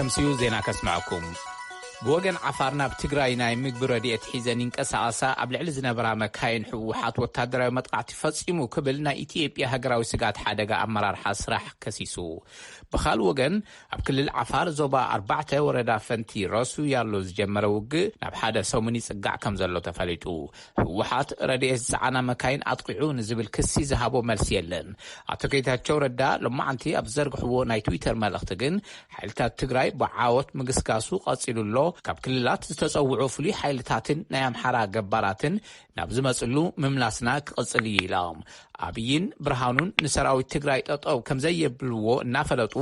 ምስዩ ዜና ከስምዐኩም። ብወገን ዓፋር ናብ ትግራይ ናይ ምግቢ ረድኤት ሒዘን ይንቀሳቐሳ ኣብ ልዕሊ ዝነበራ መካይን ህወሓት ወታደራዊ መጥቃዕቲ ፈጺሙ ክብል ናይ ኢትዮጵያ ሃገራዊ ስጋት ሓደጋ ኣመራርሓ ስራሕ ከሲሱ። ብኻል ወገን ኣብ ክልል ዓፋር ዞባ ኣርባዕተ ወረዳ ፈንቲ ረሱ ያሎ ዝጀመረ ውግእ ናብ ሓደ ሰሙን ይጽጋዕ ከም ዘሎ ተፈሊጡ። ህወሓት ረድኤት ዝጸዓና መካይን ኣጥቂዑ ንዝብል ክሲ ዝሃቦ መልሲ የለን። ኣቶ ጌታቸው ረዳ ሎማዓንቲ ኣብ ዘርግሕዎ ናይ ትዊተር መልእኽቲ ግን ሓይልታት ትግራይ ብዓወት ምግስጋሱ ቀጺሉ ኣሎ። ካብ ክልላት ዝተጸውዑ ፍሉይ ሓይልታትን ናይ ኣምሓራ ገባራትን ናብ ዝመጽሉ ምምላስና ክቕጽል እዩ ኢሎም። ኣብይን ብርሃኑን ንሰራዊት ትግራይ ጠጠው ከም ዘየብልዎ እናፈለጡ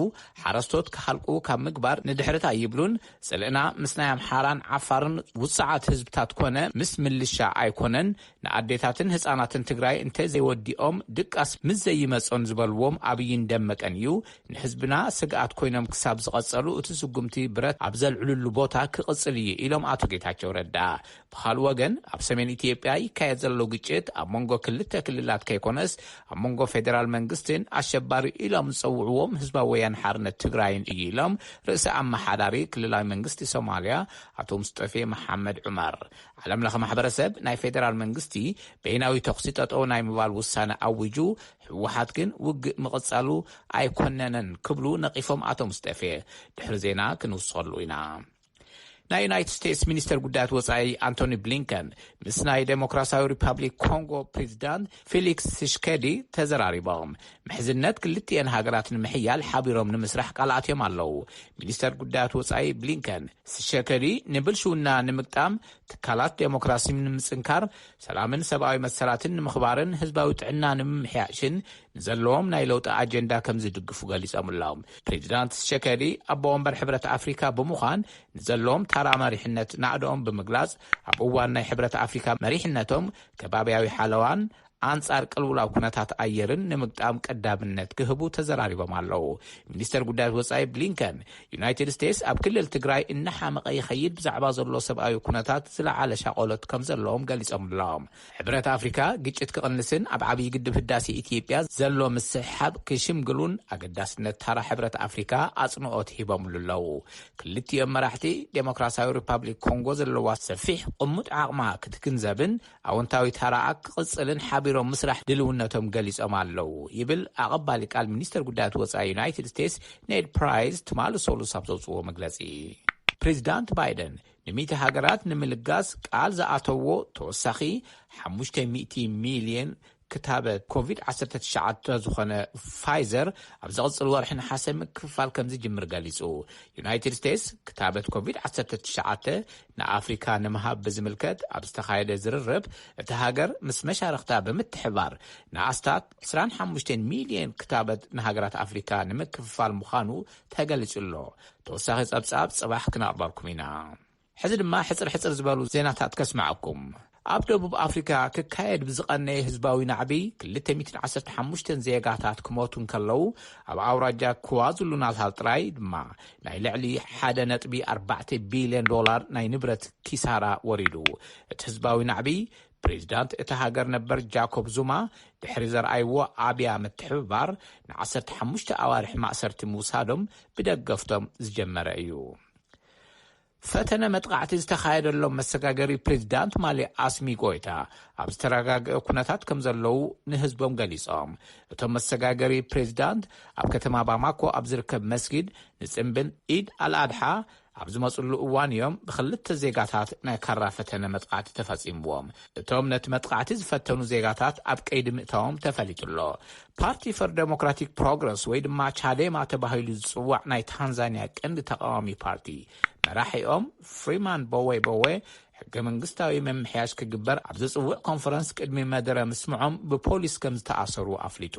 ሓረስቶት ክሃልቁ ካብ ምግባር ንድሕርት ኣይብሉን። ጽልእና ምስ ናይ ኣምሓራን ዓፋርን ውጽዓት ህዝብታት ኮነ ምስ ምልሻ ኣይኮነን። ንኣዴታትን ህጻናትን ትግራይ እንተ ዘይወዲኦም ድቃስ ምስ ዘይመጾን ዝበልዎም ኣብይን ደመቀን እዩ። ንህዝብና ስግኣት ኮይኖም ክሳብ ዝቐጸሉ እቲ ስጉምቲ ብረት ኣብ ዘልዕሉሉ ቦታ ክቕጽል እዩ ኢሎም ኣቶ ጌታቸው ረዳ። ብኻል ወገን ኣብ ሰሜን ኢትዮጵያ ይካየድ ዘሎ ግጭት ኣብ መንጎ ክልተ ክልላት ከይኮነስ ኣብ መንጎ ፌደራል መንግስትን ኣሸባሪ ኢሎም ዝጸውዕዎም ህዝባዊ ወያነ ሓርነት ትግራይን እዩ ኢሎም ርእሰ ኣመሓዳሪ ክልላዊ መንግስቲ ሶማልያ ኣቶ ሙስጠፌ መሓመድ ዑመር። ዓለም ለኸ ማሕበረሰብ ናይ ፌደራል መንግስቲ በይናዊ ተኹሲ ጠጠው ናይ ምባል ውሳነ ኣዊጁ፣ ህወሓት ግን ውግእ ምቕጻሉ ኣይኮነነን ክብሉ ነቒፎም ኣቶ ሙስጠፌ። ድሕሪ ዜና ክንውስኸሉ ኢና። ናይ ዩናይትድ ስቴትስ ሚኒስተር ጉዳያት ወጻኢ ኣንቶኒ ብሊንከን ምስ ናይ ዴሞክራሲያዊ ሪፐብሊክ ኮንጎ ፕሬዚዳንት ፌሊክስ ትሽከዲ ተዘራሪቦም። ምሕዝነት ክልቲኤን ሃገራት ንምሕያል ሓቢሮም ንምስራሕ ቃል ኣትዮም ኣለዉ። ሚኒስተር ጉዳያት ወጻኢ ብሊንከን ትሽከዲ ንብልሽውና ንምግጣም፣ ትካላት ዴሞክራሲ ንምጽንካር፣ ሰላምን ሰብኣዊ መሰላትን ንምኽባርን ህዝባዊ ጥዕና ንምምሕያሽን ንዘለዎም ናይ ለውጢ ኣጀንዳ ከም ዝድግፉ ገሊጾም ኣለዉ። ፕሬዚዳንት ትሽከዲ ኣቦ ወንበር ሕብረት ኣፍሪካ ብምዃን ንዘለዎም ታራ መሪሕነት ናእድኦም ብምግላጽ፣ ኣብ እዋን ናይ ሕብረት ኣፍሪካ መሪሕነቶም ከባብያዊ ሓለዋን ኣንጻር ቅልውላው ኩነታት ኣየርን ንምግጣም ቀዳምነት ክህቡ ተዘራሪቦም ኣለዉ። ሚኒስተር ጉዳያት ወጻኢ ብሊንከን ዩናይትድ ስቴትስ ኣብ ክልል ትግራይ እናሓመቐ ይኸይድ ብዛዕባ ዘሎ ሰብኣዊ ኩነታት ዝለዓለ ሻቆሎት ከም ዘለዎም ገሊጾም ኣለዉ። ሕብረት ኣፍሪካ ግጭት ክቕንስን ኣብ ዓብዪ ግድብ ህዳሴ ኢትዮጵያ ዘሎ ምስሕሓብ ክሽምግሉን ኣገዳስነት ታራ ሕብረት ኣፍሪካ ኣጽንኦት ሂቦምሉ ኣለዉ። ክልቲኦም መራሕቲ ዴሞክራሲያዊ ሪፓብሊክ ኮንጎ ዘለዋ ሰፊሕ ቅሙጥ ዓቕማ ክትግንዘብን ኣወንታዊ ታራኣ ክቕጽልን ሓቢሮም ምስራሕ ድልውነቶም ገሊጾም ኣለዉ ይብል ኣቐባሊ ቃል ሚኒስተር ጉዳያት ወጻኢ ዩናይትድ ስቴትስ ኔድ ፕራይስ ትማሊ ሰሉስ ኣብ ዘውጽዎ መግለጺ። ፕሬዚዳንት ባይደን ንሚእቲ ሃገራት ንምልጋስ ቃል ዝኣተዎ ተወሳኺ ሓሙሽተ ሚእቲ ሚልዮን ክታበት ኮቪድ ዓሰርተ ትሽዓተ ዝኾነ ፋይዘር ኣብ ዝቕጽል ወርሒ ነሓሰ ምክፍፋል ከም ዝጅምር ገሊጹ። ዩናይትድ ስቴትስ ክታበት ኮቪድ ዓሰርተ ትሽዓተ ንኣፍሪካ ንምሃብ ብዝምልከት ኣብ ዝተኻየደ ዝርርብ፣ እቲ ሃገር ምስ መሻርኽታ ብምትሕባር ንኣስታት ዕስራን ሓሙሽተን ሚልዮን ክታበት ንሃገራት ኣፍሪካ ንምክፍፋል ምዃኑ ተገሊጹ ኣሎ። ተወሳኺ ጸብጻብ ጽባሕ ክነቕርበልኩም ኢና። ሕዚ ድማ ሕጽር ሕጽር ዝበሉ ዜናታት ከስምዐኩም። ኣብ ደቡብ ኣፍሪካ ክካየድ ብዝቐነየ ህዝባዊ ናዕቢ ክልተ ሚእትን ዓሰርተ ሓሙሽተን ዜጋታት ክሞቱ እንከለዉ፣ ኣብ ኣውራጃ ክዋዙሉ ናታል ጥራይ ድማ ናይ ልዕሊ ሓደ ነጥቢ ኣርባዕተ ቢልዮን ዶላር ናይ ንብረት ኪሳራ ወሪዱ። እቲ ህዝባዊ ናዕቢ ፕሬዚዳንት እቲ ሃገር ነበር ጃኮብ ዙማ ድሕሪ ዘርኣይዎ ኣብያ ምትሕብባር ንዓሰርተ ሓሙሽተ ኣዋርሕ ማእሰርቲ ምውሳዶም ብደገፍቶም ዝጀመረ እዩ። ፈተነ መጥቃዕቲ ዝተኻየደሎም መሰጋገሪ ፕሬዚዳንት ማሊ ኣስሚ ጎይታ ኣብ ዝተረጋገአ ኩነታት ከም ዘለዉ ንህዝቦም ገሊጾም። እቶም መሰጋገሪ ፕሬዚዳንት ኣብ ከተማ ባማኮ ኣብ ዝርከብ መስጊድ ንጽምብል ኢድ ኣልኣድሓ ኣብ ዝመጽሉ እዋን እዮም ብክልተ ዜጋታት ናይ ካራ ፈተነ መጥቃዕቲ ተፈጺምዎም። እቶም ነቲ መጥቃዕቲ ዝፈተኑ ዜጋታት ኣብ ቀይዲ ምእታዎም ተፈሊጡ ኣሎ። ፓርቲ ፈር ዴሞክራቲክ ፕሮግረስ ወይ ድማ ቻዴማ ተባሂሉ ዝጽዋዕ ናይ ታንዛንያ ቀንዲ ተቃዋሚ ፓርቲ መራሒኦም ፍሪማን ቦዌ ቦዌ ሕገ መንግስታዊ ምምሕያሽ ክግበር ኣብ ዝጽውዕ ኮንፈረንስ ቅድሚ መደረ ምስምዖም ብፖሊስ ከም ዝተኣሰሩ ኣፍሊጡ።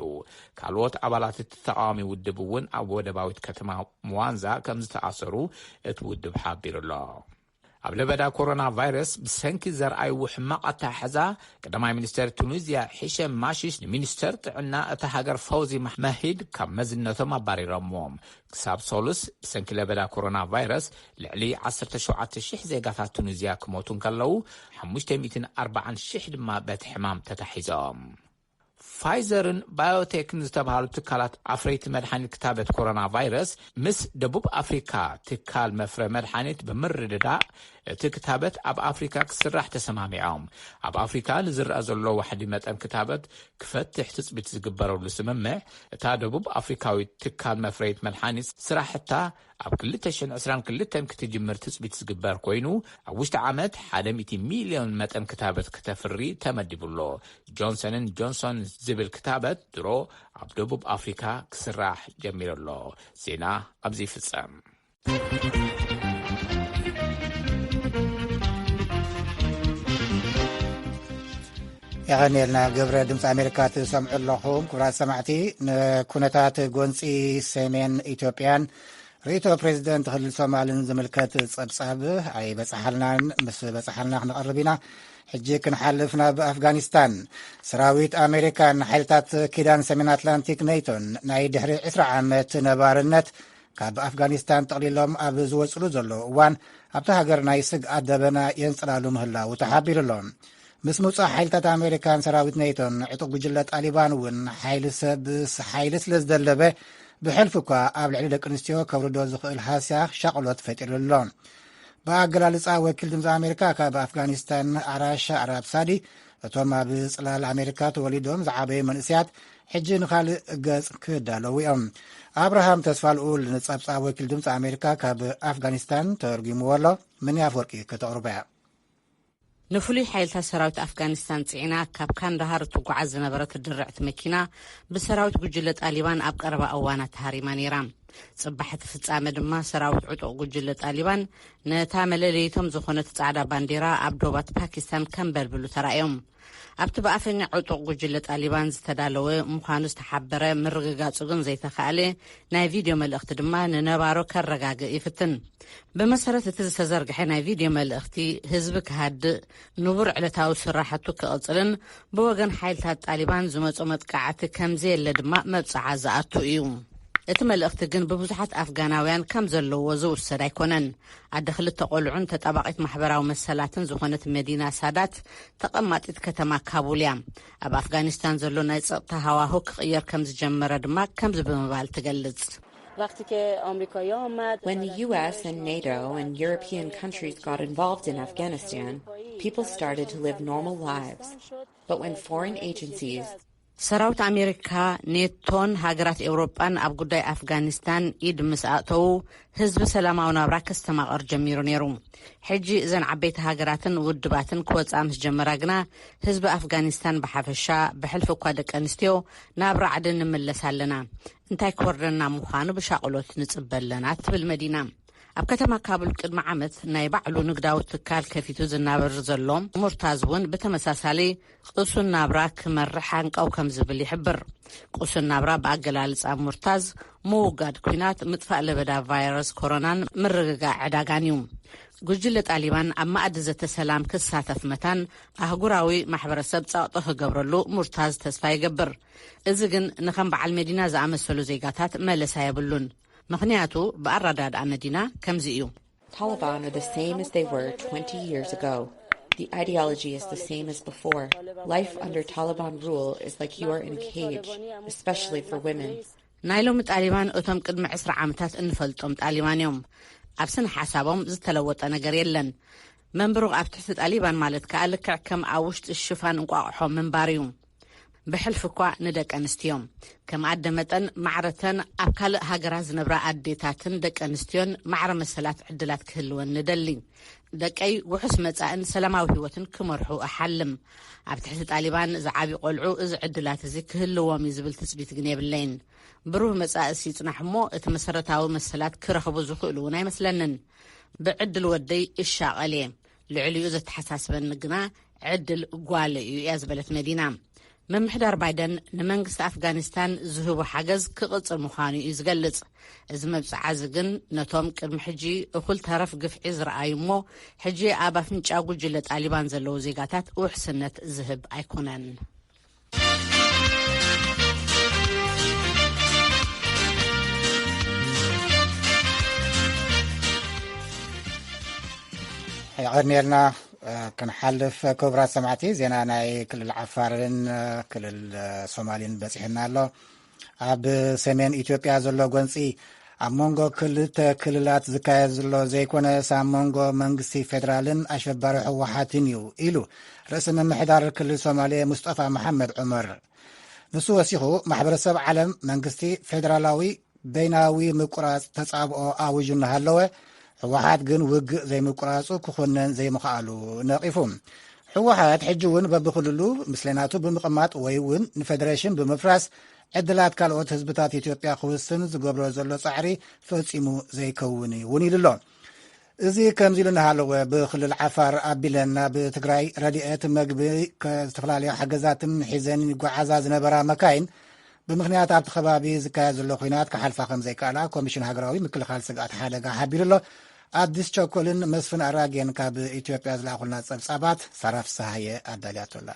ካልኦት ኣባላት እቲ ተቃዋሚ ውድብ እውን ኣብ ወደባዊት ከተማ ምዋንዛ ከም ዝተኣሰሩ እቲ ውድብ ሓቢሩ ኣሎ። ኣብ ለበዳ ኮሮና ቫይረስ ብሰንኪ ዘርኣይዎ ሕማቕ ኣተሓሕዛ፣ ቀዳማይ ሚኒስተር ቱኒዝያ ሒሸም ማሺሽ ንሚኒስተር ጥዕና እታ ሃገር ፈውዚ ማህሂድ ካብ መዝነቶም ኣባሪሮምዎም። ክሳብ ሶሉስ ብሰንኪ ለበዳ ኮሮና ቫይረስ ልዕሊ ዓሰርተ ሸውዓተ ሽሕ ዜጋታት ቱኒዝያ ክሞቱ እንከለዉ፣ ሓሙሽተ ሚእትን ኣርባዓን ሽሕ ድማ በቲ ሕማም ተታሒዞም። ፋይዘርን ባዮቴክን ዝተባሃሉ ትካላት ኣፍረይቲ መድሓኒት ክታበት ኮሮና ቫይረስ ምስ ደቡብ ኣፍሪካ ትካል መፍረ መድሓኒት ብምርድዳእ፣ እቲ ክታበት ኣብ ኣፍሪካ ክስራሕ ተሰማሚዖም። ኣብ ኣፍሪካ ንዝረኣ ዘሎ ዋሕዲ መጠን ክታበት ክፈትሕ ትፅቢት ዝግበረሉ ስምምዕ፣ እታ ደቡብ ኣፍሪካዊት ትካል መፍረይት መድሓኒት ስራሕታ ኣብ ክልተ ሽሕን ዕስራን ክልተን ክትጅምር ትፅቢት ዝግበር ኮይኑ፣ ኣብ ውሽጢ ዓመት ሓደ ሚእቲ ሚልዮን መጠን ክታበት ክተፍሪ ተመዲቡ ኣሎ። ጆንሰንን ጆንሶን ዝብል ክታበት ድሮ ኣብ ደቡብ ኣፍሪካ ክስራሕ ጀሚሩ ኣሎ። ዜና ኣብዚ ይፍጸም። የቐንየልና። ግብረ ድምፂ ኣሜሪካ ትሰምዑ ኣለኹም። ክቡራት ሰማዕቲ፣ ንኩነታት ጎንፂ ሰሜን ኢትዮጵያን ርእይቶ ፕሬዚደንት ክልል ሶማልን ዝምልከት ጸብጻብ ኣይበጽሓልናን። ምስ በጽሓልና ክነቕርብ ኢና። ሕጂ ክንሓልፍ ናብ ኣፍጋኒስታን። ሰራዊት ኣሜሪካን ሓይልታት ኪዳን ሰሜን ኣትላንቲክ ኔቶን ናይ ድሕሪ ዕስራ ዓመት ነባርነት ካብ ኣፍጋኒስታን ጠቕሊሎም ኣብ ዝወጽሉ ዘለዉ እዋን፣ ኣብታ ሃገር ናይ ስግኣት ደበና የንጽላሉ ምህላዉ ተሓቢሩ ኣሎ። ምስ ምውጻእ ሓይልታት ኣሜሪካን ሰራዊት ኔቶን፣ ዕጡቕ ጉጅለ ጣሊባን እውን ሓይሊ ሰብ፣ ሓይሊ ስለ ዝደለበ፣ ብሕልፊ እኳ ኣብ ልዕሊ ደቂ ኣንስትዮ ከውርዶ ዝኽእል ሃስያ ሻቕሎት ፈጢሩ ኣሎ። ብኣገላልጻ ወኪል ድምፂ ኣሜሪካ ካብ ኣፍጋኒስታን፣ ኣራሻ ኣራብሳዲ፣ እቶም ኣብ ጽላል ኣሜሪካ ተወሊዶም ዝዓበዩ መንእሰያት፣ ሕጂ ንኻልእ ገጽ ክዳለዉ እዮም። ኣብርሃም ተስፋልኡል ንጸብጻብ ወኪል ድምፂ ኣሜሪካ ካብ ኣፍጋኒስታን ተርጒምዎ ኣሎ። ምንያ ኣፍወርቂ ከተቕርቦ እያ። ንፍሉይ ሓይልታት ሰራዊት ኣፍጋኒስታን ጽዒና ካብ ካንዳሃር እትጓዓዝ ዝነበረት ድርዕቲ መኪና፣ ብሰራዊት ጉጅለ ጣሊባን ኣብ ቀረባ እዋናት ተሃሪማ ነይራ። ጽባሕ እቲ ፍጻመ ድማ፣ ሰራዊት ዕጡቕ ጉጅለ ጣሊባን ነታ መለለይቶም ዝኾነት ጻዕዳ ባንዴራ ኣብ ዶባት ፓኪስታን ከንበልብሉ ተራእዮም። ኣብቲ ብኣፈኛ ዕጡቕ ጉጅለ ጣሊባን ዝተዳለወ ምዃኑ ዝተሓበረ፣ ምርግጋጹ ግን ዘይተኻእለ ናይ ቪድዮ መልእኽቲ ድማ ንነባሮ ከረጋግእ ይፍትን። ብመሰረት እቲ ዝተዘርግሐ ናይ ቪድዮ መልእኽቲ፣ ህዝቢ ክሃድእ፣ ንቡር ዕለታዊ ስራሕቱ ክቕጽልን ብወገን ሓይልታት ጣሊባን ዝመጾ መጥቃዕቲ ከምዘየለ ድማ መብጽዓ ዝኣቱ እዩ። እቲ መልእኽቲ ግን ብብዙሓት ኣፍጋናውያን ከም ዘለዎ ዝውሰድ ኣይኮነን። ኣደ ክልተ ቆልዑን ተጣባቒት ማሕበራዊ መሰላትን ዝኾነት መዲና ሳዳት፣ ተቐማጢት ከተማ ካቡል እያ። ኣብ ኣፍጋኒስታን ዘሎ ናይ ጸጥታ ሃዋሁ ክቕየር ከም ዝጀመረ ድማ ከምዚ ብምባል ትገልጽ። وقتی که آمریکایی‌ها آمد، When the U S and NATO and European countries got involved in Afghanistan, people started to live normal lives. But when foreign agencies ሰራዊት ኣሜሪካ፣ ኔቶን ሃገራት ኤውሮጳን ኣብ ጉዳይ ኣፍጋኒስታን ኢድ ምስ ኣእተዉ፣ ህዝቢ ሰላማዊ ናብራ ከስተማቕር ጀሚሩ ነይሩ። ሕጂ እዘን ዓበይቲ ሃገራትን ውድባትን ክወጽኣ ምስ ጀመራ ግና፣ ህዝቢ ኣፍጋኒስታን ብሓፈሻ፣ ብሕልፊ እኳ ደቂ ኣንስትዮ፣ ናብ ራዕዲ ንምለስ ኣለና። እንታይ ክወርደና ምዃኑ ብሻቕሎት ንጽበ ኣለና፣ ትብል መዲና። ኣብ ከተማ ካቡል ቅድሚ ዓመት ናይ ባዕሉ ንግዳዊ ትካል ከፊቱ ዝናበር ዘሎ ሙርታዝ እውን ብተመሳሳሊ ቅሱን ናብራ ክመርሕ ሃንቀው ከም ዝብል ይሕብር። ቅሱን ናብራ ብኣገላልጻ ሙርታዝ ምውጋድ ኲናት፣ ምጥፋእ ለበዳ ቫይረስ ኮሮናን ምርግጋእ ዕዳጋን እዩ። ጉጅለ ጣሊባን ኣብ ማእዲ ዘተ ሰላም ክሳተፍ መታን ኣህጉራዊ ማሕበረሰብ ጸቕጢ ክገብረሉ ሙርታዝ ተስፋ ይገብር። እዚ ግን ንኸም በዓል መዲና ዝኣመሰሉ ዜጋታት መለሳ የብሉን። ምኽንያቱ ብኣረዳድኣ መዲና ከምዚ እዩ። Taliban are the same as they were twenty years ago. The ideology is the same as before. Life under Taliban rule is like you are in a cage, especially for women. ናይ ሎሚ ጣሊባን እቶም ቅድሚ ዕስራ ዓመታት እንፈልጦም ጣሊባን እዮም። ኣብ ስነ ሓሳቦም ዝተለወጠ ነገር የለን። መንብሩ ኣብ ትሕቲ ጣሊባን ማለት ከኣ ልክዕ ከም ኣብ ውሽጢ ሽፋን እንቋቑሖ ምንባር እዩ። ብሕልፊ እኳ ንደቂ ኣንስትዮ። ከም ኣደ መጠን ማዕረተን ኣብ ካልእ ሃገራት ዝነብራ ኣዴታትን ደቂ ኣንስትዮን ማዕረ መሰላት ዕድላት ክህልወን ንደሊ። ደቀይ ውሑስ መጻእን ሰላማዊ ህይወትን ክመርሑ እሓልም። ኣብ ትሕቲ ጣሊባን ዝዓብዩ ቆልዑ እዚ ዕድላት እዚ ክህልዎም እዩ ዝብል ትጽቢት ግን የብለይን። ብሩህ መጻእስ ይጽናሕ እሞ እቲ መሰረታዊ መሰላት ክረኽቡ ዝኽእሉ እውን ኣይመስለንን። ብዕድል ወደይ እሻቐል እየ። ልዕሊኡ ዘተሓሳስበኒ ግና ዕድል ጓለይ እዩ እያ ዝበለት መዲና። ምምሕዳር ባይደን ንመንግስቲ ኣፍጋኒስታን ዝህቦ ሓገዝ ክቕጽል ምዃኑ እዩ ዝገልጽ። እዚ መብጽዓ እዚ ግን ነቶም ቅድሚ ሕጂ እኹል ተረፍ ግፍዒ ዝረኣዩ እሞ ሕጂ ኣብ ኣፍንጫ ጉጅለ ጣሊባን ዘለዉ ዜጋታት ውሕስነት ዝህብ ኣይኮነን። የቐንየልና። ክንሓልፍ፣ ክቡራት ሰማዕቲ፣ ዜና ናይ ክልል ዓፋርን ክልል ሶማሊን በፂሕና ኣሎ። ኣብ ሰሜን ኢትዮጵያ ዘሎ ጎንፂ ኣብ መንጎ ክልተ ክልላት ዝካየድ ዘሎ ዘይኮነስ ኣብ መንጎ መንግስቲ ፌዴራልን ኣሸባሪ ህወሓትን እዩ ኢሉ ርእሰ ምምሕዳር ክልል ሶማሌ ሙስጠፋ መሓመድ ዑመር። ንሱ ወሲኹ፣ ማሕበረሰብ ዓለም መንግስቲ ፌዴራላዊ በይናዊ ምቁራፅ ተፃብኦ ኣዊጁ እናሃለወ፣ ህወሓት ግን ውግእ ዘይምቁራፁ ክኹነን ዘይምኽኣሉ ነቒፉ። ህወሓት ሕጂ እውን በብክልሉ ምስሌናቱ ብምቕማጥ ወይ እውን ንፌደሬሽን ብምፍራስ ዕድላት ካልኦት ህዝብታት ኢትዮጵያ ክውስን ዝገብሮ ዘሎ ፃዕሪ ፈፂሙ ዘይከውን እውን ኢሉ ኣሎ። እዚ ከምዚ ኢሉ እናሃለወ፣ ብክልል ዓፋር ኣቢለን ናብ ትግራይ ረድኤት፣ መግቢ፣ ከ-፣ ዝተፈላለዩ ሓገዛትን ሒዘን ይጓዓዛ ዝነበራ መካይን ብምኽንያት ኣብቲ ከባቢ ዝካየድ ዘሎ ኲናት ክሓልፋ ከም ዘይከኣላ ኮሚሽን ሃገራዊ ምክልኻል ስግኣት ሓደጋ ሓቢሩ ኣሎ። ኣዲስ ቸኮልን መስፍን ኣራጌን ካብ ኢትዮጵያ ዝለኣኹልና ጸብጻባት ሳራ ፍስሃየ ኣዳልያቶ ኣላ።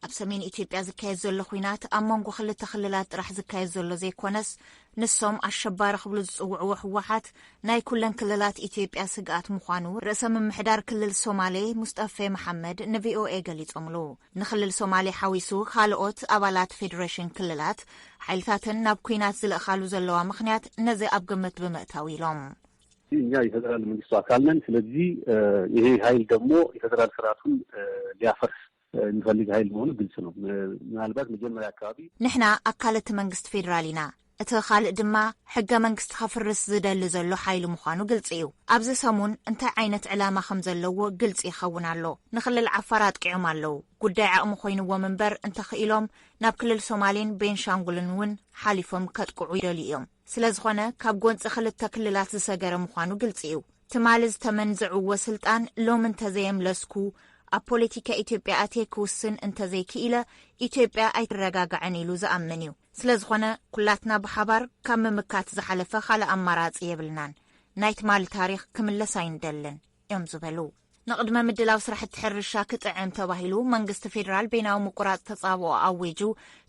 ኣብ ሰሜን ኢትዮጵያ ዝካየድ ዘሎ ኲናት ኣብ መንጎ ክልተ ክልላት ጥራሕ ዝካየድ ዘሎ ዘይኮነስ፣ ንሶም ኣሸባሪ ክብሉ ዝጽውዕዎ ህወሓት ናይ ኩለን ክልላት ኢትዮጵያ ስግኣት ምዃኑ ርእሰ ምምሕዳር ክልል ሶማሌ ሙስጠፌ መሓመድ ንቪኦኤ ገሊጾምሉ። ንክልል ሶማሌ ሓዊሱ ካልኦት ኣባላት ፌዴሬሽን ክልላት ሓይልታተን ናብ ኲናት ዝልእኻሉ ዘለዋ ምኽንያት ነዚ ኣብ ግምት ብምእታው ኢሎም። እኛ የፌደራል መንግስቱ አካል ነን። ስለዚህ ይሄ ኃይል ደግሞ የፌደራል ስርዓቱን ሊያፈርስ የሚፈልግ ኃይል መሆኑ ግልጽ ነው። ምናልባት መጀመሪያ አካባቢ ንሕና ኣካል እቲ መንግስቲ ፌዴራል ኢና፣ እቲ ካልእ ድማ ሕገ መንግስቲ ከፍርስ ዝደሊ ዘሎ ሓይሊ ምዃኑ ግልጺ እዩ። ኣብዚ ሰሙን እንታይ ዓይነት ዕላማ ከም ዘለዎ ግልጺ ይኸውን ኣሎ። ንክልል ዓፋር ኣጥቂዖም ኣለዉ። ጉዳይ ዓቕሚ ኮይንዎም እምበር እንተኽኢሎም ናብ ክልል ሶማሌን ቤንሻንጉልን እውን ሓሊፎም ከጥቅዑ ይደልዩ እዮም። ስለዝኾነ ካብ ጎንፂ ክልተ ክልላት ዝሰገረ ምዃኑ ግልፂ እዩ። ትማሊ ዝተመንዘዕዎ ስልጣን ሎም እንተዘየምለስኩ ኣብ ፖለቲካ ኢትዮጵያ ኣትየ ክውስን እንተዘይክኢለ ኢትዮጵያ ኣይትረጋጋዕን ኢሉ ዝኣምን እዩ። ስለዝኾነ ኩላትና ብሓባር ካብ ምምካት ዝሓለፈ ካልእ ኣማራፂ የብልናን። ናይ ትማሊ ታሪኽ ክምለስ ኣይንደልን እዮም ዝበሉ። ንቕድመ ምድላው ስራሕቲ ሕርሻ ክጥዕም ተባሂሉ መንግስቲ ፌዴራል በይናዊ ምቁራፅ ተፃብኦ ኣዊጁ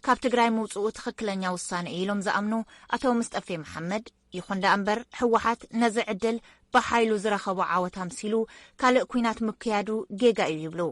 ካብ ትግራይ ምውፅኡ ትኽክለኛ ውሳነ እዩ ኢሎም ዝኣምኑ ኣቶ ምስጠፌ መሓመድ፣ ይኹን ደኣ እምበር ህወሓት ነዚ ዕድል ብሓይሉ ዝረኸቦ ዓወት ኣምሲሉ ካልእ ኲናት ምክያዱ ጌጋ እዩ ይብሉ።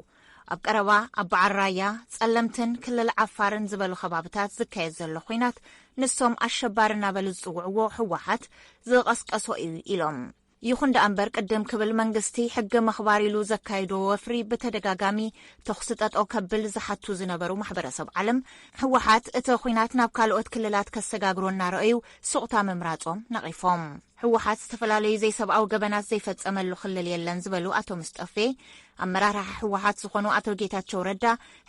ኣብ ቀረባ ኣብ በዓል ራያ፣ ጸለምትን ክልል ዓፋርን ዝበሉ ከባብታት ዝካየድ ዘሎ ኲናት ንሶም ኣሸባሪ እናበሉ ዝጽውዕዎ ህወሓት ዝቐስቀሶ እዩ ኢሎም። ይኹን ደኣ እምበር ቅድም ክብል መንግስቲ ሕጊ ምኽባር ኢሉ ዘካይዶ ወፍሪ ብተደጋጋሚ ተኹሲ ጠጠው ከብል ዝሓቱ ዝነበሩ ማሕበረሰብ ዓለም ህወሓት እቲ ኲናት ናብ ካልኦት ክልላት ከሰጋግሮ እናረኣዩ ሱቕታ ምምራጾም ነቒፎም። ህወሓት ዝተፈላለዩ ዘይሰብኣዊ ገበናት ዘይፈጸመሉ ክልል የለን ዝበሉ ኣቶ ምስጠፌ፣ ኣመራርሓ ህወሓት ዝኾኑ ኣቶ ጌታቸው ረዳ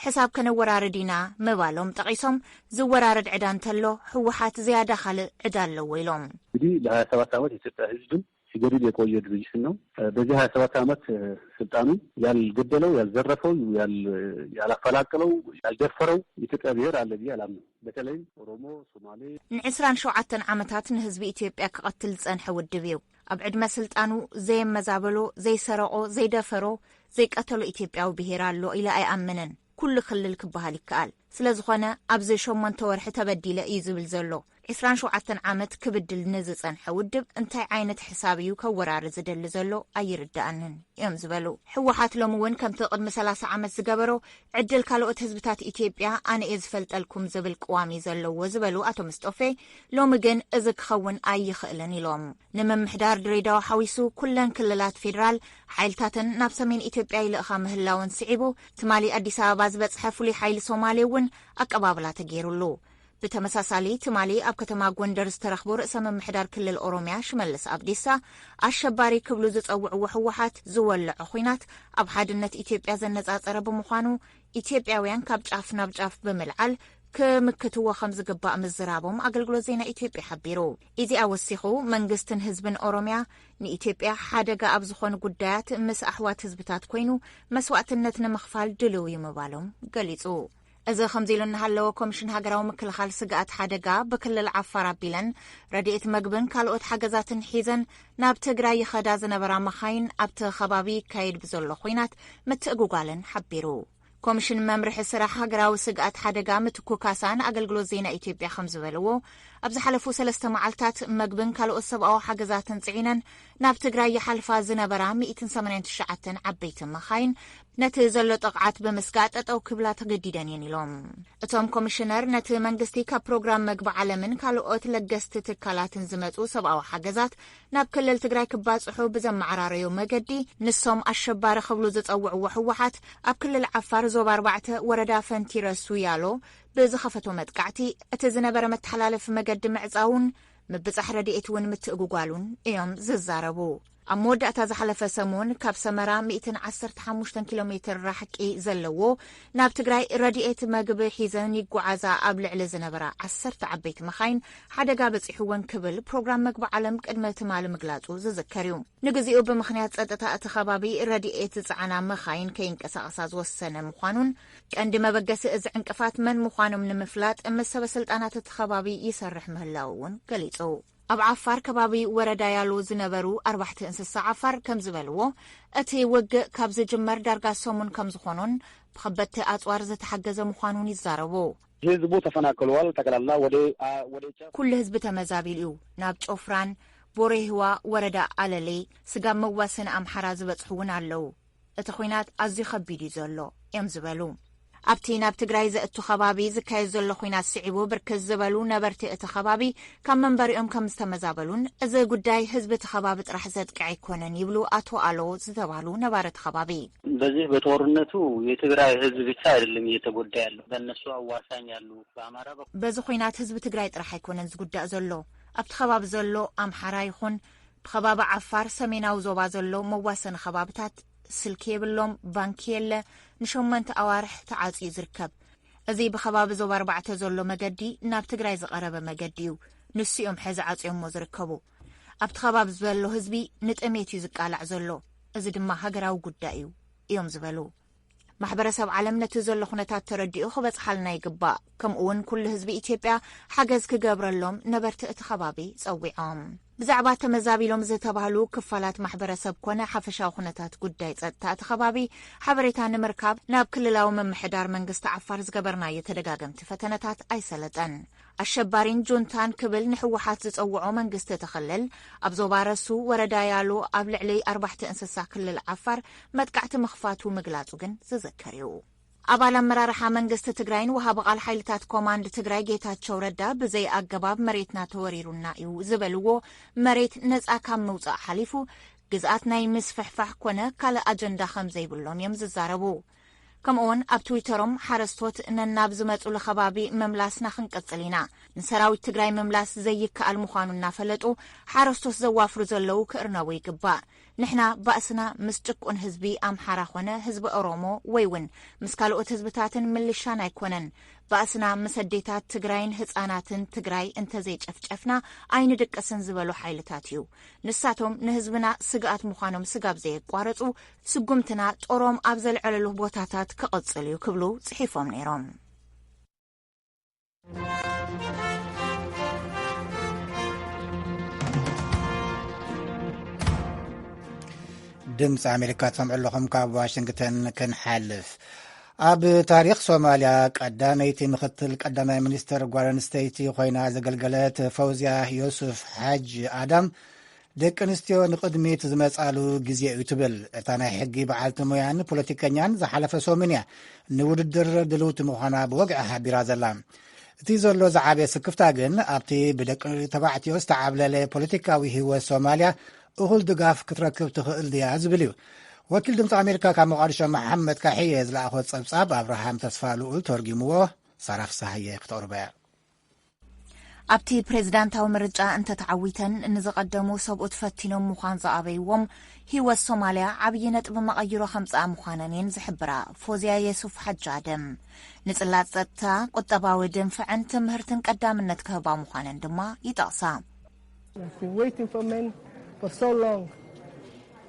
ሕሳብ ከነወራርድ ኢና ምባሎም ጠቒሶም፣ ዝወራረድ ዕዳ እንተሎ ህወሓት ዝያዳ ካልእ ዕዳ ኣለዎ ኢሎም። እንግዲህ ለሀያ ሰባት ዓመት የኢትዮጵያ ህዝብን ሲገድል የቆየ ድርጅት ነው። በዚህ ሀያ ሰባት ዓመት ስልጣኑ ያልገደለው፣ ያልዘረፈው፣ ያላፈናቀለው፣ ያልደፈረው የኢትዮጵያ ብሔር አለ ብዬ አላምንም። በተለይም ኦሮሞ፣ ሶማሌ። ንዕስራን ሸውዓተን ዓመታት ንህዝቢ ኢትዮጵያ ክቐትል ዝጸንሐ ውድብ እዩ። ኣብ ዕድመ ስልጣኑ ዘየመዛበሎ፣ ዘይሰረቖ፣ ዘይደፈሮ፣ ዘይቀተሎ ኢትዮጵያዊ ብሔር ኣሎ ኢለ ኣይኣምንን። ኩሉ ክልል ክበሃል ይከኣል። ስለዝኾነ ኣብዚ ሸሞንተ ወርሒ ተበዲለ እዩ ዝብል ዘሎ። ዕስራን ሸውዓተን ዓመት ክብድል ንዝጸንሐ ውድብ እንታይ ዓይነት ሕሳብ እዩ ከወራሪ ዝደሊ ዘሎ ኣይርድኣንን እዮም ዝበሉ። ህወሓት ሎሚ እውን ከምቲ ቅድሚ ሰላሳ ዓመት ዝገበሮ ዕድል ካልኦት ህዝብታት ኢትዮጵያ ኣነ እየ ዝፈልጠልኩም ዝብል ቅዋም እዩ ዘለዎ ዝበሉ ኣቶ ምስጦፌ፣ ሎሚ ግን እዚ ክኸውን ኣይኽእልን ኢሎም። ንምምሕዳር ድሬዳዋ ሓዊሱ ኩለን ክልላት ፌዴራል ሓይልታተን ናብ ሰሜን ኢትዮጵያ ይልእኻ ምህላወን ስዒቡ ትማሊ ኣዲስ ኣበባ ዝበፅሐ ፍሉይ ሓይሊ ሶማሌ እውን ኣቀባብላ ተገይሩሉ። ብተመሳሳሊ ትማሊ ኣብ ከተማ ጎንደር ዝተረኽቡ ርእሰ ምምሕዳር ክልል ኦሮሚያ ሽመልስ ኣብዲሳ ኣሸባሪ ክብሉ ዝጸውዕዎ ህወሓት ዝወለዖ ኹናት ኣብ ሓድነት ኢትዮጵያ ዘነጻጸረ ብምዃኑ ኢትዮጵያውያን ካብ ጫፍ ናብ ጫፍ ብምልዓል ክምክትዎ ከም ዝግባእ ምዝራቦም ኣገልግሎት ዜና ኢትዮጵያ ሓቢሩ። ኢዜኣ ወሲኹ መንግስትን ህዝብን ኦሮሚያ ንኢትዮጵያ ሓደጋ ኣብ ዝኾኑ ጉዳያት ምስ ኣሕዋት ህዝብታት ኮይኑ መስዋእትነት ንምኽፋል ድልው እዩ ምባሎም ገሊጹ። እዚ ከምዚ ኢሉ እናሃለወ ኮሚሽን ሃገራዊ ምክልኻል ስግኣት ሓደጋ ብክልል ዓፋር ኣቢለን ረድኤት መግብን ካልኦት ሓገዛትን ሒዘን ናብ ትግራይ ይኸዳ ዝነበራ መኻይን ኣብቲ ከባቢ ይካየድ ብዘሎ ኹናት ምትእጉጓለን ሓቢሩ። ኮሚሽን መምርሒ ስራሕ ሃገራዊ ስግኣት ሓደጋ ምትኩ ካሳን ኣገልግሎት ዜና ኢትዮጵያ ከም ዝበልዎ ኣብ ዝሓለፉ ሰለስተ መዓልታት መግብን ካልኦት ሰብኣዊ ሓገዛትን ጽዒነን ናብ ትግራይ ይሓልፋ ዝነበራ ሚእትን ሰማንያን ትሽዓተን ዓበይቲ መኻይን ነቲ ዘሎ ጥቕዓት ብምስጋእ ጠጠው ክብላ ተገዲደን እየን ኢሎም። እቶም ኮሚሽነር ነቲ መንግስቲ ካብ ፕሮግራም መግቢ ዓለምን ካልኦት ለገስቲ ትካላትን ዝመጹ ሰብኣዊ ሓገዛት ናብ ክልል ትግራይ ክባጽሑ ብዘመዓራረዩ መገዲ ንሶም ኣሸባሪ ክብሉ ዝጸውዕዎ ህወሓት ኣብ ክልል ዓፋር ዞባ ኣርባዕተ ወረዳ ፈንቲረሱ ያሎ ብዝኸፈቶ መጥቃዕቲ እቲ ዝነበረ መተሓላለፊ መገዲ ምዕጻውን ምብጻሕ ረድኤት እውን ምትእጉጓሉን እዮም ዝዛረቡ። ኣብ መወዳእታ ዝሓለፈ ሰሙን ካብ ሰመራ ሚእትን ዓሰርተ ሓሙሽተን ኪሎ ሜትር ራሕቂ ዘለዎ ናብ ትግራይ ረድኤት መግቢ ሒዘን ይጓዓዛ ኣብ ልዕሊ ዝነበራ ዓሰርተ ዓበይቲ መኻይን ሓደጋ በጺሕወን ክብል ፕሮግራም መግቢ ዓለም ቅድሚ ትማሊ ምግላጹ ዝዝከር እዩ። ንግዚኡ ብምኽንያት ጸጥታ እቲ ከባቢ ረድኤት ዝጸዓና መኻይን ከይንቀሳቐሳ ዝወሰነ ምዃኑን ቀንዲ መበገሲ እዚ ዕንቅፋት መን ምዃኖም ንምፍላጥ ምስ ሰበ ስልጣናት እቲ ከባቢ ይሰርሕ ምህላው እውን ገሊጹ። ኣብ ዓፋር ከባቢ ወረዳ ያሎ ዝነበሩ ኣርባሕቲ እንስሳ ዓፋር ከም ዝበልዎ፣ እቲ ውግእ ካብ ዝጅመር ዳርጋ ሰሙን ከም ዝኾኑን ብኸበድቲ ኣጽዋር ዝተሓገዘ ምዃኑን ይዛረቡ። ህዝቡ ተፈናቅሏል። ጠቅላላ ወደ ወደ ኩሉ ህዝቢ ተመዛቢሉ እዩ። ናብ ጮፍራን ቦሬህዋ ወረዳ ኣለሌ ስጋብ መዋሰኒ ኣምሓራ ዝበጽሑ እውን ኣለዉ። እቲ ኹናት ኣዝዩ ከቢድ እዩ ዘሎ እዮም ዝበሉ። ኣብቲ ናብ ትግራይ ዘእቱ ከባቢ ዝካየድ ዘሎ ኹናት ስዒቡ ብርክት ዝበሉ ነበርቲ እቲ ከባቢ ካብ መንበሪኦም ከም ዝተመዛበሉን እዚ ጉዳይ ህዝቢ እቲ ከባቢ ጥራሕ ዘጥቅዕ ኣይኮነን ይብሉ ኣቶ ኣሎ ዝተባህሉ ነባሪ እቲ ከባቢ። በዚህ በጦርነቱ የትግራይ ህዝብ ብቻ አይደለም እየተጎዳ ያለው፣ በእነሱ አዋሳኝ ያሉ በአማራ በኩል በዚ ኹናት ህዝቢ ትግራይ ጥራሕ ኣይኮነን ዝጉዳእ ዘሎ። ኣብቲ ከባቢ ዘሎ ኣምሓራ ይኹን ብኸባቢ ዓፋር ሰሜናዊ ዞባ ዘሎ መዋሰኒ ከባብታት ስልኪ የብሎም፣ ባንኪ የለ፣ ንሸሞንተ ኣዋርሕ ተዓጽዩ ዝርከብ። እዚ ብኸባቢ ዞባ ኣርባዕተ ዘሎ መገዲ ናብ ትግራይ ዝቐረበ መገዲ እዩ። ንሱ እዮም ሕዚ ዓጽዮሞ ዝርከቡ። ኣብቲ ከባቢ ዘሎ ህዝቢ ንጥሜት እዩ ዝቃላዕ ዘሎ። እዚ ድማ ሃገራዊ ጉዳይ እዩ እዮም ዝበሉ። ማሕበረሰብ ዓለም ነቲ ዘሎ ኩነታት ተረዲኡ ክበጽሓልና ይግባእ። ከምኡ እውን ኩሉ ህዝቢ ኢትዮጵያ ሓገዝ ክገብረሎም ነበርቲ እቲ ከባቢ ጸዊዖም። ብዛዕባ ተመዛቢሎም ዝተባህሉ ክፋላት ማሕበረሰብ ኮነ ሓፈሻዊ ኩነታት ጉዳይ ጸጥታ እቲ ከባቢ ሓበሬታ ንምርካብ ናብ ክልላዊ ምምሕዳር መንግስቲ ዓፋር ዝገበርናዮ ተደጋገምቲ ፈተነታት ኣይሰለጠን። ኣሸባሪን ጁንታን ክብል ንህወሓት ዝጸውዖ መንግስቲ እቲ ክልል፣ ኣብ ዞባ ረሱ ወረዳ ያሎ ኣብ ልዕሊ ኣርባሕቲ እንስሳ ክልል ዓፋር መጥቃዕቲ ምኽፋቱ ምግላጹ ግን ዝዝከር እዩ። ኣባል ኣመራርሓ መንግስቲ ትግራይን ወሃቢ ቃል ሓይልታት ኮማንድ ትግራይ ጌታቸው ረዳ ብዘይ ኣገባብ መሬትና ተወሪሩና እዩ ዝበልዎ መሬት ነጻ ካብ ምውጻእ ሓሊፉ ግዝኣት ናይ ምስፍሕፋሕ ኮነ ካልእ ኣጀንዳ ከም ዘይብሎም እዮም ዝዛረቡ። ከምኡውን ኣብ ትዊተሮም ሓረስቶት ነናብ ዝመጹሉ ከባቢ ምምላስና ክንቅጽል ኢና። ንሰራዊት ትግራይ ምምላስ ዘይከኣል ምዃኑ እናፈለጡ ሓረስቶት ዘዋፍሩ ዘለዉ ክእርነቡ ይግባእ። ንሕና ባእስና ምስ ጭቁን ህዝቢ ኣምሓራ ኾነ ህዝቢ ኦሮሞ ወይ እውን ምስ ካልኦት ህዝብታትን ምልሻን ኣይኮነን። ባእስና ምስ ኣዴታት ትግራይን ህፃናትን ትግራይ እንተዘይጨፍጨፍና ኣይንድቅስን ዝበሉ ሓይልታት እዩ። ንሳቶም ንህዝብና ስግኣት ምዃኖም ስጋብ ዘየቋረፁ ስጉምትና ጦሮም ኣብ ዘልዐለሉ ቦታታት ክቕፅል እዩ ክብሉ ፅሒፎም ነይሮም። ድምፂ ኣሜሪካ ትሰምዑ ኣለኹም። ካብ ዋሽንግተን ክንሓልፍ፣ ኣብ ታሪኽ ሶማልያ ቀዳመይቲ ምኽትል ቀዳማይ ሚኒስትር ጓል ኣንስተይቲ ኮይና ዘገልገለት ፈውዝያ ዮሱፍ ሓጅ ኣዳም፣ ደቂ ኣንስትዮ ንቕድሚት ዝመጻሉ ግዜ እዩ ትብል እታ ናይ ሕጊ በዓልቲ ሞያን ፖለቲከኛን፣ ዝሓለፈ ሰሙን እያ ንውድድር ድልውቲ ምዃና ብወግዒ ሓቢራ ዘላ። እቲ ዘሎ ዝዓበየ ስክፍታ ግን ኣብቲ ብደቂ ተባዕትዮ ዝተዓብለለ ፖለቲካዊ ህይወት ሶማልያ እኹል ድጋፍ ክትረክብ ትኽእል ድያ ዝብል እዩ። ወኪል ድምፂ ኣሜሪካ ካብ ሞቃዲሾ መሓመድ ካሕየ ዝለኣኾ ጸብጻብ ኣብርሃም ተስፋ ልኡል ተርጊምዎ፣ ሳራ ፍሳሃየ ክተቕርቦ እያ። ኣብቲ ፕሬዝዳንታዊ ምርጫ እንተተዓዊተን ንዝቐደሙ ሰብኡት ፈቲኖም ምዃን ዝኣበይዎም ህይወት ሶማልያ ዓብዪ ነጥቢ መቐይሮ ከምፅኣ ምዃነን እየን ዝሕብራ። ፎዝያ የሱፍ ሓጂ ኣደም ንፅላት ጸጥታ፣ ቁጠባዊ ድንፍዕን ትምህርትን ቀዳምነት ክህባ ምዃነን ድማ ይጠቕሳ። We've been waiting for men for so long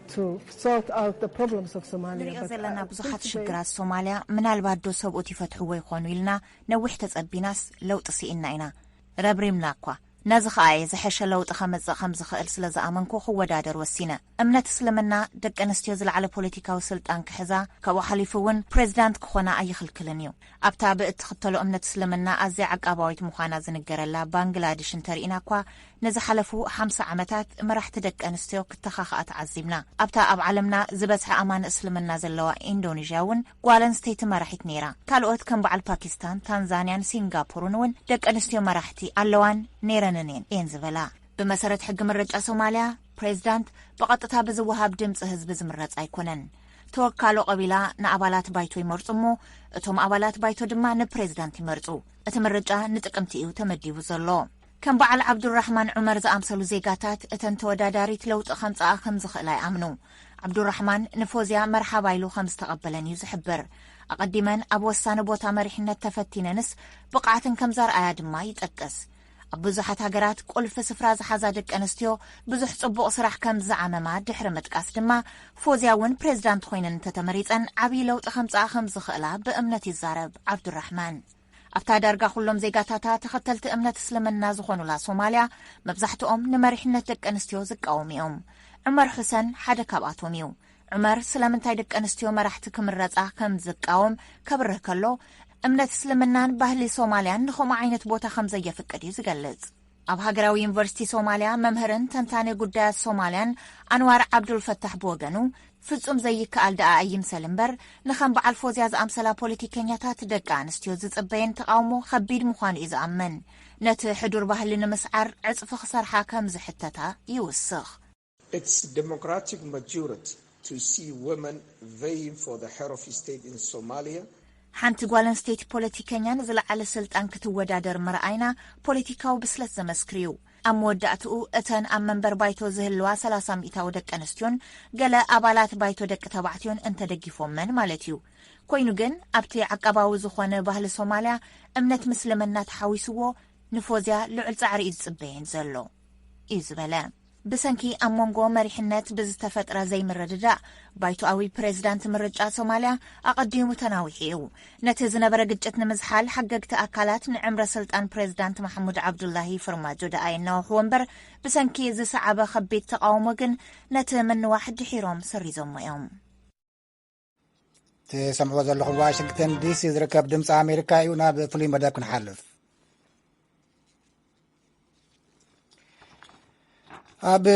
to sort out the problems of Somalia, ንሪኦ ዘለና ብዙሓት ሽግራት ሶማልያ ምናልባት ዶ ሰብኡት ይፈትሕዎ ይኾኑ ኢልና ነዊሕ ተጸቢናስ ለውጢ ስኢንና ኢና። ረብሪምና እኳ። ነዚ ከኣ እየ ዝሐሸ ለውጢ ከመጽእ ከም ዝኽእል ስለ ዝኣመንኩ ክወዳደር ወሲነ። እምነት እስልምና ደቂ ኣንስትዮ ዝለዓለ ፖለቲካዊ ስልጣን ክሕዛ፣ ካብኡ ሓሊፉ እውን ፕሬዚዳንት ክኾና ኣይኽልክልን እዩ። ኣብታ ብእትኽተሎ እምነት እስልምና ኣዝያ ዓቃባዊት ምዃና ዝንገረላ ባንግላድሽ እንተርኢና እኳ፣ ንዝሓለፉ ሓምሳ ዓመታት መራሕቲ ደቂ ኣንስትዮ ክተኻኽኣ ተዓዚብና። ኣብታ ኣብ ዓለምና ዝበዝሐ ኣማኒ እስልምና ዘለዋ ኢንዶኔዥያ እውን ጓል ኣንስተይቲ መራሒት ነይራ። ካልኦት ከም በዓል ፓኪስታን፣ ታንዛንያን ሲንጋፖርን እውን ደቂ ኣንስትዮ መራሕቲ ኣለዋን ነይረንን እየን እየን ዝበላ። ብመሰረት ሕጊ ምርጫ ሶማልያ፣ ፕሬዚዳንት ብቐጥታ ብዝወሃብ ድምፂ ህዝቢ ዝምረፅ ኣይኮነን። ተወካሎ ቀቢላ ንኣባላት ባይቶ ይመርፁ እሞ፣ እቶም ኣባላት ባይቶ ድማ ንፕሬዚዳንት ይመርፁ። እቲ ምርጫ ንጥቅምቲ እዩ ተመዲቡ ዘሎ። ከም በዓል ዓብዱራሕማን ዑመር ዝኣምሰሉ ዜጋታት፣ እተን ተወዳዳሪት ለውጢ ከምፅኣ ከም ዝኽእላ ይኣምኑ። ዓብዱራሕማን ንፎዝያ መርሓባ ኢሉ ከም ዝተቐበለን እዩ ዝሕብር። ኣቐዲመን ኣብ ወሳኒ ቦታ መሪሕነት ተፈቲነንስ ብቕዓትን ከም ዘርኣያ ድማ ይጠቅስ። ኣብ ብዙሓት ሃገራት ቁልፊ ስፍራ ዝሓዛ ደቂ ኣንስትዮ ብዙሕ ጽቡቕ ስራሕ ከም ዝዓመማ ድሕሪ ምጥቃስ ድማ፣ ፎዝያ እውን ፕሬዚዳንት ኮይነን እንተተመሪጸን ዓብዪ ለውጢ ከምጽኣ ከም ዝኽእላ ብእምነት ይዛረብ ዓብዱራሕማን። ኣብታ ዳርጋ ኩሎም ዜጋታታ ተኸተልቲ እምነት እስልምና ዝኾኑላ ሶማልያ፣ መብዛሕትኦም ንመሪሕነት ደቂ ኣንስትዮ ዝቃወሙ እዮም። ዑመር ሑሰን ሓደ ካብኣቶም እዩ። ዑመር ስለምንታይ ደቂ ኣንስትዮ መራሕቲ ክምረጻ ከም ዝቃወም ከብርህ ከሎ፣ እምነት እስልምናን ባህሊ ሶማልያን ንኸምኡ ዓይነት ቦታ ከም ዘየፍቅድ እዩ ዝገልጽ። ኣብ ሃገራዊ ዩኒቨርሲቲ ሶማልያ መምህርን ተንታኒ ጉዳያት ሶማልያን ኣንዋር ዓብዱልፈታሕ ብወገኑ፣ ፍጹም ዘይከኣል ደኣ ኣይምሰል እምበር፣ ንኸም በዓል ፎዝያ ዝኣምሰላ ፖለቲከኛታት ደቂ ኣንስትዮ ዝጽበየን ተቓውሞ ከቢድ ምዃኑ እዩ ዝኣምን። ነቲ ሕዱር ባህሊ ንምስዓር ዕጽፊ ክሰርሓ ከም ዝሕተታ ይውስኽ። It's democratic majority to see women vying for the head of state in Somalia. ሓንቲ ጓል ኣንስተይቲ ፖለቲከኛ ንዝለዓለ ስልጣን ክትወዳደር ምርኣይና ፖለቲካዊ ብስለት ዘመስክር እዩ። ኣብ መወዳእትኡ እተን ኣብ መንበር ባይቶ ዝህልዋ ሰላሳ ሚእታዊ ደቂ ኣንስትዮን ገለ ኣባላት ባይቶ ደቂ ተባዕትዮን እንተደጊፎመን ማለት እዩ። ኮይኑ ግን ኣብቲ ዓቃባዊ ዝኾነ ባህሊ ሶማልያ እምነት ምስልምና ተሓዊስዎ ንፎዝያ ልዑል ጻዕሪ እዩ ዝጽበየን ዘሎ እዩ ዝበለ። ብሰንኪ ኣብ መንጎ መሪሕነት ብዝተፈጥረ ዘይምርድዳእ፣ ባይቶኣዊ ፕሬዝዳንት ምርጫ ሶማልያ ኣቐዲሙ ተናዊሑ እዩ። ነቲ ዝነበረ ግጭት ንምዝሓል፣ ሓገግቲ ኣካላት ንዕምረ ስልጣን ፕሬዝዳንት ማሕሙድ ዓብዱላሂ ፈርማጆ ደኣ የናውሕዎ እምበር፣ ብሰንኪ ዝሰዓበ ከቢድ ተቓውሞ ግን ነቲ ምንዋሕ ድሒሮም ሰሪዞሞ እዮም። ትሰምዕዎ ዘለኹም ዋሽንግተን ዲሲ ዝርከብ ድምፂ ኣሜሪካ እዩ። ናብ ፍሉይ መደብ ክንሓልፍ። ኣብ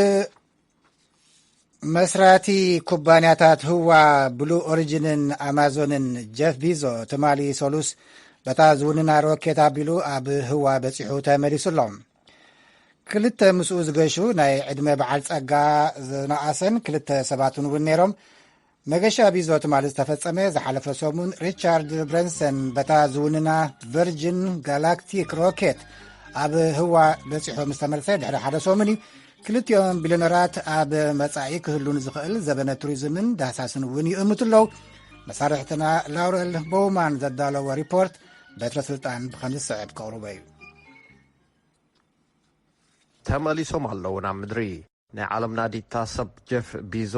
መስራቲ ኩባንያታት ህዋ ብሉ ኦሪጅንን ኣማዞንን ጀፍ ቢዞ ትማሊ ሰሉስ በታ ዝውንና ሮኬት ኣቢሉ ኣብ ህዋ በፂሑ ተመሊሱ ኣሎ። ክልተ ምስኡ ዝገሹ ናይ ዕድመ በዓል ጸጋ ዝነኣሰን ክልተ ሰባትን እውን ነይሮም። መገሻ ቢዞ ትማሊ ዝተፈጸመ ዝሓለፈ ሰሙን ሪቻርድ ብረንሰን በታ ዝውንና ቨርጅን ጋላክቲክ ሮኬት ኣብ ህዋ በጺሑ ምስ ተመልሰ ድሕሪ ሓደ ሰሙን እዩ። ክልቲኦም ቢልዮነራት ኣብ መጻኢ ክህሉ ንዝኽእል ዘበነ ቱሪዝምን ዳህሳስን እውን ይእምቱ ኣለዉ። መሳርሕትና ላውረል ቦውማን ዘዳለዎ ሪፖርት በትረ ስልጣን ብኸም ዝስዕብ ከቕርቦ እዩ። ተመሊሶም ኣለዉ ናብ ምድሪ። ናይ ዓለምና ዲታ ሰብ ጀፍ ቢዞ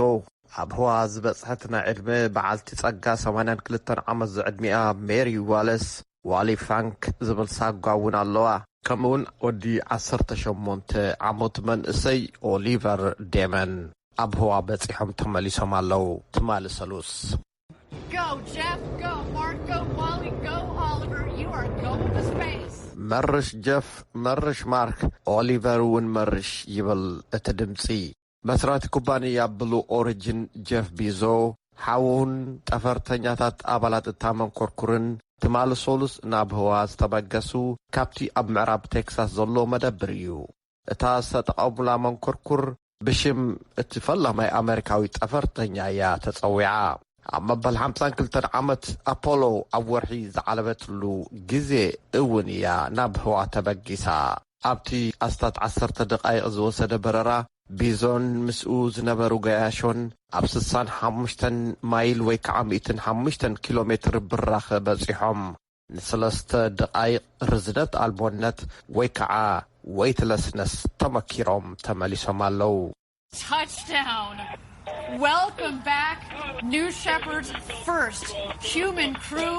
ኣብ ህዋ ዝበጽሐት ናይ ዕድመ በዓልቲ ጸጋ ሰማንያን ክልተን ዓመት ዝዕድሚኣ ሜሪ ዋለስ ዋሊ ፋንክ ዝብል ሳጓ እውን ኣለዋ። ከምኡውን ወዲ ዓሰርተ ሸሞንተ ዓመቱ መንእሰይ ኦሊቨር ዴመን ኣብ ህዋ በጺሖም ተመሊሶም ኣለዉ። ትማሊ ሰሉስ Go, Jeff. Go, Mark. Go, Wally. Go, Oliver. You are going to space. መርሽ ጀፍ፣ መርሽ ማርክ፣ ኦሊቨር እውን መርሽ ይብል እቲ ድምጺ። መስራቲ ኩባንያ ብሉ ኦሪጅን ጀፍ ቢዞ፣ ሓውን ጠፈርተኛታት ኣባላት እታ መንኮርኩርን ትማሊ ሶሉስ ናብ ህዋ ዝተበገሱ ካብቲ ኣብ ምዕራብ ቴክሳስ ዘሎ መደብር እዩ። እታ ዝተጠቐሙላ መንኮርኩር ብሽም እቲ ፈላማይ ኣመሪካዊ ጠፈርተኛ እያ ተጸዊዓ። ኣብ መበል ሓምሳን ክልተን ዓመት ኣፖሎ ኣብ ወርሒ ዝዓለበትሉ ግዜ እውን እያ ናብ ህዋ ተበጊሳ። ኣብቲ ኣስታት ዓሰርተ ደቓይቕ ዝወሰደ በረራ ቢዞን ምስኡ ዝነበሩ ገያሾን ኣብ ስሳን ሓሙሽተን ማይል ወይ ከዓ ሚእትን ሓሙሽተን ኪሎ ሜትር ብራኸ በጺሖም። ንሰለስተ ደቓይቕ ርዝነት ኣልቦነት ወይ ከዓ ዌይትለስነስ ተመኪሮም ተመሊሶም ኣለዉ። Touchdown! Welcome back, New Shepard's first human crew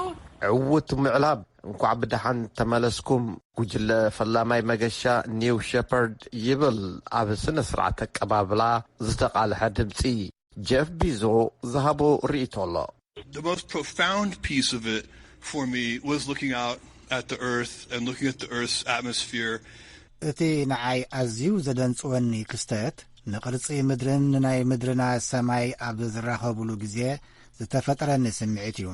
ዕውት ምዕላብ፣ እንኳዕ ብደሓን ተመለስኩም። ጉጅለ ፈላማይ መገሻ ኒው ሸፐርድ ይብል ኣብ ስነ ስርዓት ኣቀባብላ ዝተቓልሐ ድምፂ። ጀፍ ቢዞ ዝሃቦ ርእይቶ ኣሎ። The most profound piece of it for me was looking out at the earth and looking at the earth's atmosphere. እቲ ንዓይ ኣዝዩ ዘደንጽወኒ ክስተት፣ ንቕርጺ ምድርን ንናይ ምድርና ሰማይ ኣብ ዝራኸቡሉ ግዜ ዝተፈጠረኒ ስምዒት እዩ።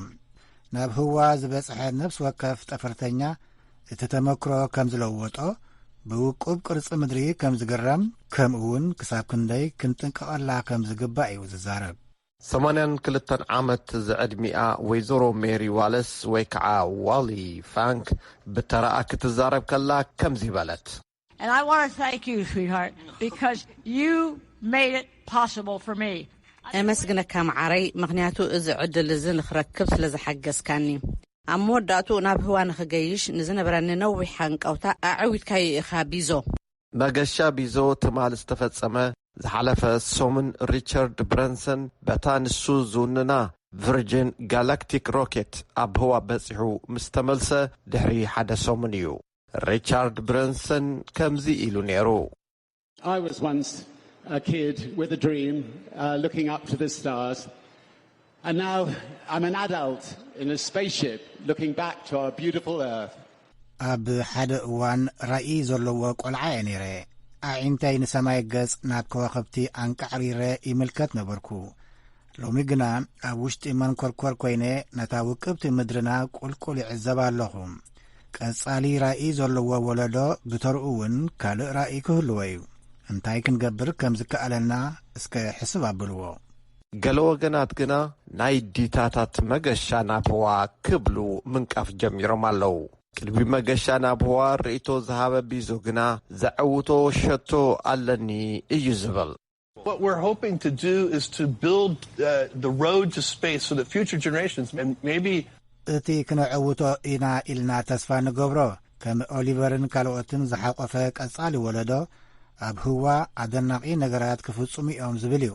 ናብ ህዋ ዝበጽሐ ነፍሲ ወከፍ ጠፈርተኛ እቲ ተመክሮ ከም ዝለወጦ፣ ብውቁብ ቅርጺ ምድሪ ከም ዝግረም፣ ከምኡ እውን ክሳብ ክንደይ ክንጥንቀቐላ ከም ዝግባእ እዩ ዝዛረብ። ሰማንያን ክልተን ዓመት ዝዕድሚኣ ወይዘሮ ሜሪ ዋለስ ወይ ከዓ ዋሊ ፋንክ ብተራኣ ክትዛረብ ከላ ከምዚ በለት። And I want to thank you, sweetheart, because you made it possible for me. እመስግነካ መዓረይ፣ ምኽንያቱ እዚ ዕድል እዚ ንኽረክብ ስለ ዝሓገዝካኒ። ኣብ መወዳእቱ ናብ ህዋ ንኽገይሽ ንዝነበረኒ ነዊሕ ሃንቀውታ ኣዕዊትካዮ ኢኻ ቢዞ። መገሻ ቢዞ ትማል ዝተፈጸመ ዝሓለፈ ሰሙን ሪቻርድ ብረንሰን በታ ንሱ ዝውንና ቨርጂን ጋላክቲክ ሮኬት ኣብ ህዋ በጺሑ ምስ ተመልሰ ድሕሪ ሓደ ሰሙን እዩ። ሪቻርድ ብረንሰን ከምዚ ኢሉ ነይሩ። I was once a kid with a dream, uh, looking up to the stars. And now I'm an adult in a spaceship looking back to our beautiful Earth. ኣብ ሓደ እዋን ራእይ ዘለዎ ቆልዓ እየ ነይረ። ኣዒንተይ ንሰማይ ገጽ ናብ ከዋኽብቲ ኣንቃዕሪረ ይምልከት ነበርኩ። ሎሚ ግና ኣብ ውሽጢ መንኮርኮር ኮይነ ነታ ውቅብቲ ምድርና ቁልቁል ይዕዘብ ኣለኹ። ቀጻሊ ራእይ ዘለዎ ወለዶ ብተርኡ እውን ካልእ ራእይ ክህልዎ እዩ። እንታይ ክንገብር ከም ዝከኣለና እስከ ሕስብ ኣብልዎ። ገለ ወገናት ግና ናይ ዲታታት መገሻ ናብ ህዋ ክብሉ ምንቃፍ ጀሚሮም ኣለዉ። ቅድሚ መገሻ ናብ ህዋ ርእይቶ ዝሃበ ቢዞ ግና ዘዐውቶ ሸቶ ኣለኒ እዩ ዝብል። What we're hoping to do is to build uh, the road to space so that future generations and maybe እቲ ክነዐውቶ ኢና ኢልና ተስፋ ንገብሮ፣ ከም ኦሊቨርን ካልኦትን ዝሓቆፈ ቀጻሊ ወለዶ ኣብ ህዋ ኣደናቂ ነገራት ክፍጽሙ እዮም ዝብል እዩ።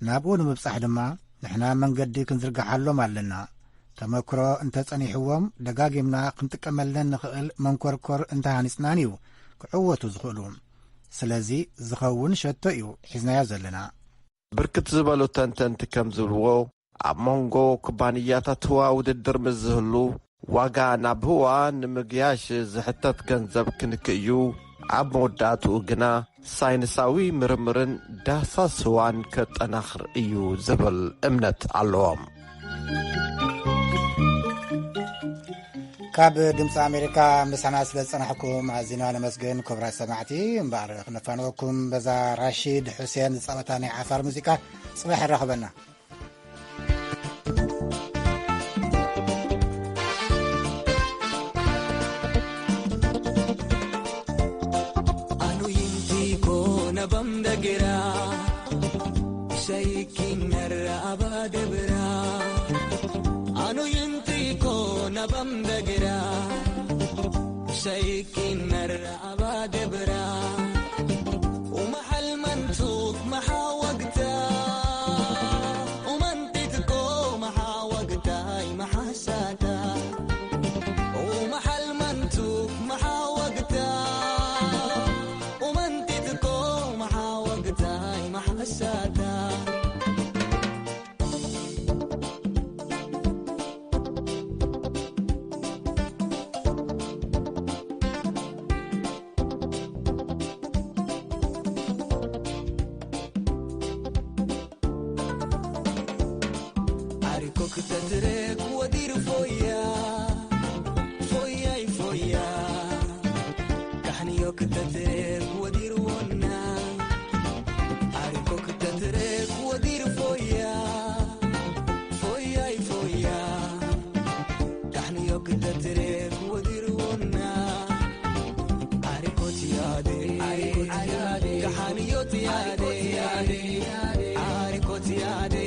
ናብኡ ንምብጻሕ ድማ ንሕና መንገዲ ክንዝርግሓሎም ኣለና። ተመክሮ እንተጸኒሕዎም ደጋጊምና ክንጥቀመለን ንኽእል መንኮርኮር እንተሃኒጽናን እዩ ክዕወቱ ዝኽእሉ። ስለዚ ዝኸውን ሸቶ እዩ ሒዝናዮ ዘለና። ብርክት ዝበሉ ተንተንቲ ከም ዝብልዎ፣ ኣብ መንጎ ኩባንያታት ህዋ ውድድር ምስ ዝህሉ፣ ዋጋ ናብ ህዋ ንምግያሽ ዝሕተት ገንዘብ ክንክእ እዩ። ኣብ መወዳእትኡ ግና ሳይንሳዊ ምርምርን ዳህሳስ ህዋን ከጠናኽር እዩ ዝብል እምነት ኣለዎም። ካብ ድምፂ ኣሜሪካ ምሳና ስለ ዝፀናሕኩም ኣዚና ነመስግን። ክቡራት ሰማዕቲ፣ እምበኣር ክነፋንወኩም በዛ ራሺድ ሑሴን ዝፃወታ ናይ ዓፋር ሙዚቃ። ፅባሕ ይራኸበና። Anu yinti kona bamdagira shaikin narra abadabra. Anu yinti kona bamdagira shaikin narra abadabra. Umahal mantuk mahawagta. Umantit ko mahawagta imahasata. Umahal mantuk mahawagta. Umantit ko mahawagta imahasata. Ariko kitatrek wadir foya, foya foya. Kahniyo kitatrek wadir wonna. Ariko kitatrek wadir foya, foya foya. Kahniyo kitatrek wadir wonna. Ariko tiyade, ariko tiyade. Kahniyo tiyade, ariko tiyade.